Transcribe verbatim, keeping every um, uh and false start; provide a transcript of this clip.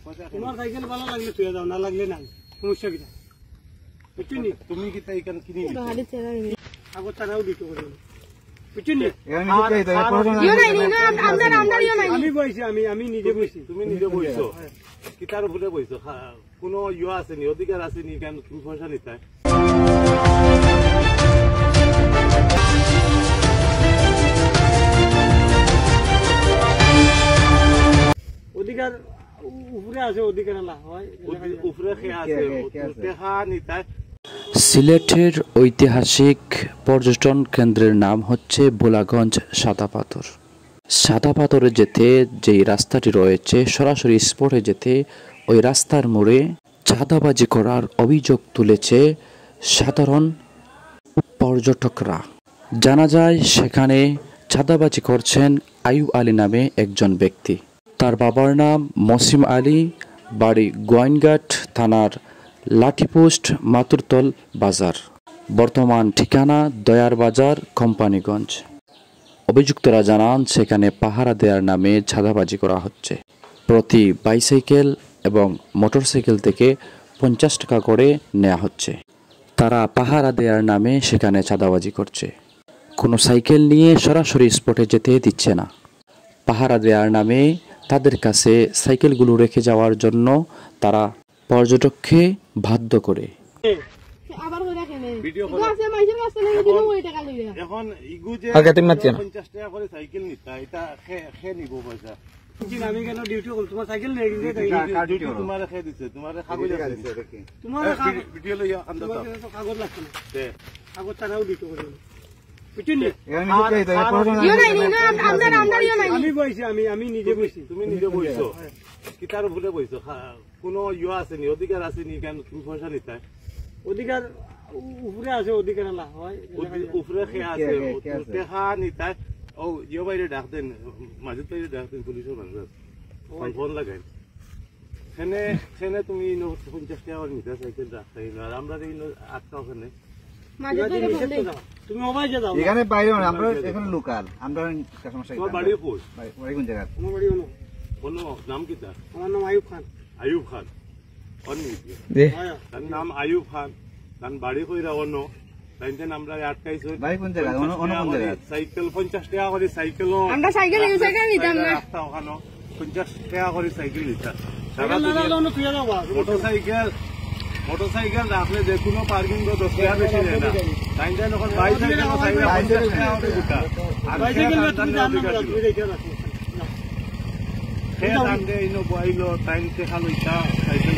তোমার সাইকেল ভালা লাগলে থুইয়া যাও, না লাগলে নাই, সমস্যা কিতা? বুঝছো নি? তুমি কিতা ইখান কিনি নিছো? আগর তারাও দিতে পারবে। বুঝছো নি? ইয়ে নাই, ইয়ে নাই, আম-, আমরার, আমরার ইয়ে নাই। আমি বইছি, আমি, আমি নিজে বইছি। তুমি নিজে বইছো? হ্যাঁ। কিতার উপরে বইছো? খা-, কোনো ইয়ে আছে নি, অধিকার আছে নি, কেন তুমি পয়সা নিতায়? অধিকার উ-, উপরে আছে, অধিকার আলা হয়। উপরে খে আছে, টেকা নিতায়। সিলেটের ঐতিহাসিক পর্যটন কেন্দ্রের নাম হচ্ছে ভোলাগঞ্জ সাদা পাথর। সাদা পাথরে যেতে যেই রাস্তাটি রয়েছে, সরাসরি স্পটে যেতে ওই রাস্তার মোড়ে চাঁদাবাজি করার অভিযোগ তুলেছে সাধারণ পর্যটকরা। জানা যায়, সেখানে চাঁদাবাজি করছেন আইয়ুব আলী নামে একজন ব্যক্তি। তার বাবার নাম মসিম আলী, বাড়ি গোয়াইনঘাট থানার লাঠিপোস্ট মাতুরতল বাজার। বর্তমান ঠিকানা দয়ার বাজার, কোম্পানিগঞ্জ। অভিযুক্তরা জানান, সেখানে পাহারা দেওয়ার নামে চাঁদাবাজি করা হচ্ছে। প্রতি বাইসাইকেল এবং মোটরসাইকেল থেকে পঞ্চাশ টাকা করে নেওয়া হচ্ছে। তারা পাহারা দেওয়ার নামে সেখানে চাঁদাবাজি করছে। কোনো সাইকেল নিয়ে সরাসরি স্পটে যেতে দিচ্ছে না। পাহারা দেওয়ার নামে তাদের কাছে সাইকেলগুলো রেখে যাওয়ার জন্য তারা পর্যটককে বাধ্য করে। আবার কই রাখে নে? ভিডিও ইগু করো। আছে, মাইনষের কাছ থেকে দিন ওই টাকা লইয়া। এখন ইগু যে আগে তুমি মাতিও না। পঞ্চাশ টাকা করে সাইকেল নিতা, এটা খে, খে নিব পয়সা। জি, আমি কেন ডিউটি করব? তোমার সাইকেল নেই, কিন্তু এটা ডিউটি, ডিউটি তোমার খে দিছে, তোমার কাগজ আছে। তোমার এ, কাগজ, ভিডিও লইয়া আন্দা তোমার দাও। কিন্তু কাগজ লাগছে না। দে। কাগজ তারাও দিতে পারবে। বুঝছেন নি? এখানে আর, নিচে আর এই দেখো, ইয়ে নাই, ইয়ে নাই, আমরার, আমরার ইয়ে নাই। আমি বইছি, আমি, আমি নিজে বইছি। তুমি নিজে বইছো? হ্যাঁ। কিতার উপরে বইছো? খা-, কোনো ইয়ে আছে নি, অধিকার আছে নি, কেন তুমি পয়সা নিতায়? অধিকার উ-, উপরে আছে, অধিকার আলা হয়। উদি-, উপরে খে আছে, কে আছে? টেকা নিতায়। ও, ইয়ে বাইরে ডাক দেন, মাঝে বাইরে ডাক দেন, পুলিশের মাঝে। ও, ফোন, আচ্ছা। ফোন লাগাইন। সেনে, সেনে তুমি ইনো পঞ্চাশ টাকা করে নিতায় সাইকেল রাখতায় না, আর আমরা ইনো আটকাও কেনে। মাঝে বাইরে ফোন দেই। তুমি ওবাই যাও। এখানে বাইরে মানে, আমরা এখানে লোকাল, আমরা কাস্টমার সাথে তোমার বাড়ি কই? বাড়ি, বাড়ি কোন জায়গা? আমার বাড়ি অনো। অনো, নাম কিতা? আমার নাম আইয়ুব খান। আইয়ুব খান। অন নি? দে। তার নাম আইয়ুব খান, তার বাড়ি কইরা অনো। তাইন তাইন আমরা আটকাইছো। বাড়ি কোন জায়গা? অনো, অনো কোন জায়গা? সাইকেল পঞ্চাশ টাকা করে সাইকেল। আমরা সাইকেল, এই সাইকেল নিতাম না। রাস্তা ওখানো পঞ্চাশ টাকা করে সাইকেল নিতা। সারা সাইকেল না দুনিয়া লাগলে অন্য তুই যাও বা। মোটরসাইকেল, মোটরসাইকেল রাখলে যে কোনো পার্কিং তো দশ টাকা বেশি নেয় না। তাইন তাইন এখন বাইশ সাইকেল, সাইকেল পঞ্চাশ টাকা করে দিতা। আর বাইশ সাইকেল তুমি জানো না, তুমি দেখে রাখো। সে জানতে ইনো বইলো, তাইন টেকা লইতা, সাইকেল